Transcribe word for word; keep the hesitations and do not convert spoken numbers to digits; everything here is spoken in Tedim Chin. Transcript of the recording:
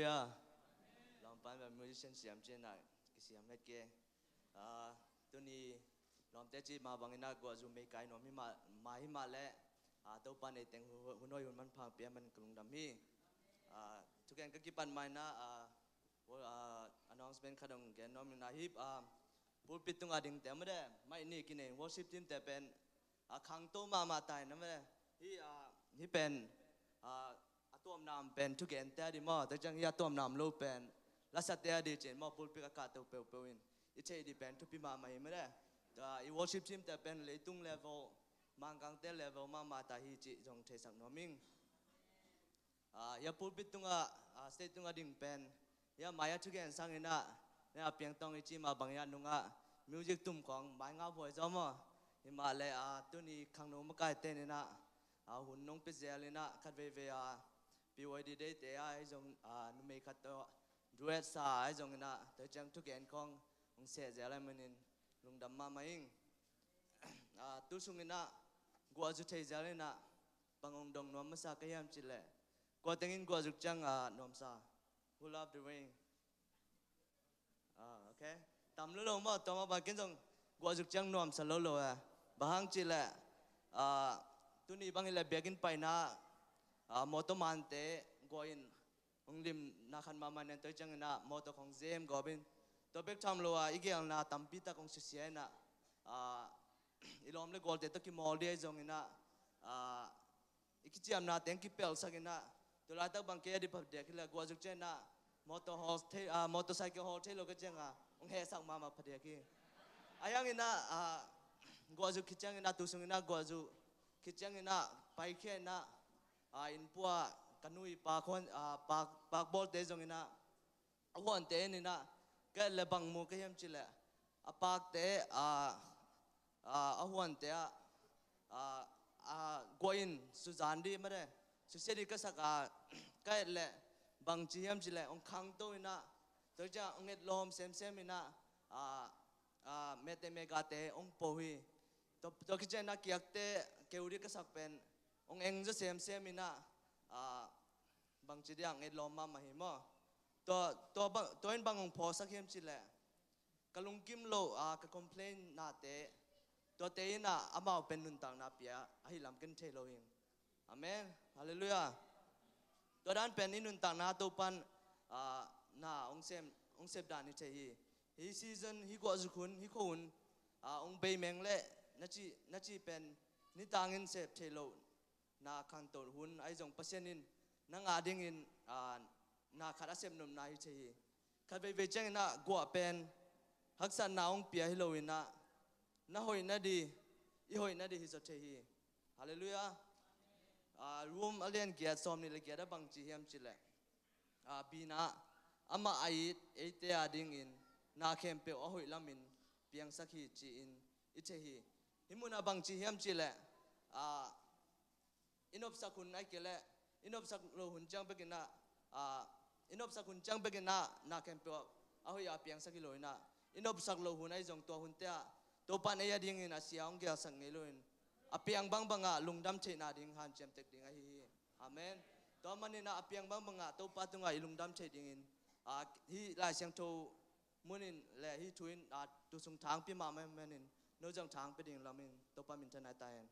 Hallelujah. Lawmpan bel musician siam cih na kisiam het ke. Ah, tuni lawmte cih mah bangin ah guah zu meikai nuam hi mah, mah hi mah leh, ah, Topa in ei teng hu-, hun hoih hun manpha pia man ka lungdam hi. Ah, thugen ka kipan mah in ah, ah, wo-, ah, announcement khat hong gen nuam ing ah, hih, ah, pulpit tungah dingte mah de, mah i ni kinei worship team te pen a khangto mahmah ta in a mah. Hih, ah, hih pen, ah, a tuamnam pen thugente a ding maw, tua ciang hih a tuamnam lo pen lasate a ding ci-in maw, pulpit a kahto peuhpeuh in i theih ding pen thupi mahmah hi mah de. Tua i worship team te pen leitung level, Mangkangte level mahmah ta hi cih zong theisak nuam ing. Ah, hih a pulpit tungah, ah, stage tungah ding pen, hih a mai-ah thugen sangin ah, ne a piangtawng i cih mah bangin ah nungah music tum khawng mai ngau huai zaw maw. Hi mah leh, ah, tuni khangno makaite in ah, ah, hun nong pia zel in ah, khat veivei, ah, P Y D day te ah, ahi zong, ah, numei khat tawh duet sa ahi zongin ah, tua ciang thugen khawng hong seh zel ahih manin lungdam mahmah ing. Ah, tu sungin ah guah zu thei zel in ah, bang hong dong nuam masa ka hiam cih leh, kua teng in guah zuk ciang, ah, nuamsa? Who love the rain? Ah, okay. Tam lo lo maw, tua mah bang ken zong guah zuk ciang nuamsa lo lo e. Bang hang cih leh, ah, tuni bang hi leh biakinn paina, ah, mawtaw mante guah in hong limna khat mahmah in ah, tua ciangin ah mawtaw khawng zem gawp in, tua bek tham lo a i geelna tampi tak hong susia in ah, ah, i lawm le gualte tawh kimawl ding ahi zongin ah, ah, i kiciamna teng kipelhsak in ah, tu laitak bang kei a ding phadiak hi leh guah zuk ciang in ah mawtaw hawl thei, ah, motorcycle hawl thei lo ka ciang a hong hehsak mahmah phadiak hi. A hiang in ah, ah, guah zuk khit ciangin ah, tu sungin ah guah zuk khit ciangin ah paikhia in ah, ah, innpua ka nu i pak huan, ah, pak, pak bawlte zongin ah a huante in in ah, ka et leh bang mu ka hiam cih leh, a pakte, ah, ah, a huante ah, ah, ah, guah in suzan ding mah de, susia ding ka sak a, ka et leh bang ci hiam cih leh hong khangto in ah, tua ciang hong etlawm semsem in ah, ah, ah, mete megate hong po hi. Tua, tua khit ciang in ah kiakte keu ding ka sak pen hong eng zaw semsem in ah, ah, bangci ding a, hong etlawm mahmah hi maw. Tua, tua bang, tua in bang hong phawksak hiam cih leh, ka lungkim loh, ah, ka complain nate, tuate in ah amau pen nuntakna pia ahih lam ken thei lo hi. Amen. Hallelujah. Tua dan pen i nuntakna Topa'n, ah, na hong sem, hong sep dan hi thei hi. Hih season, hih guah zuk hun, hih khua hun, ah, hong bei meng leh na cih, na cih pen nitangin sep theih loh na khangto hun ahi zong Pasian in nang a dingin, ah, na khat a sep nopna hi thei hi. Khat veivei ciangin ah guah pen haksatna hong pia hi lo in ah, na hoih nading, i hoih nading hi zaw thei hi. Hallelujah. Ah, Rom a lian giat sawmnih le giat ah bang ci hiam cih leh, ah, bina amah a it eite a dingin na khempeuh a hoih lamin piangsak hi ci-in i thei hi. Hih mun ah bang ci hiam cih leh, ah, i nopsak hun ahih kei leh, i nopsak loh hun ciang bek in ah, ah, i nopsak hun ciang bek in ah na khempeuh a hoih a piangsak hi lo in ah, i nopsak loh hun ahi zong tua hunte ah Topa'n ei a dingin a sia hong gelsak ngei lo in, a piang bangbang ah lungdam theihna ding hanciam tek ding ahi hi. Amen. Tua manin ah a piang bangbang ah Topa tungah i lungdam theih dingin, ah, hih Lai Siangtho mun in le hih thu in, ah, tu sung thang pia mahmah manin, no zong thang pia ding lamin Topa minthanna hi ta hen.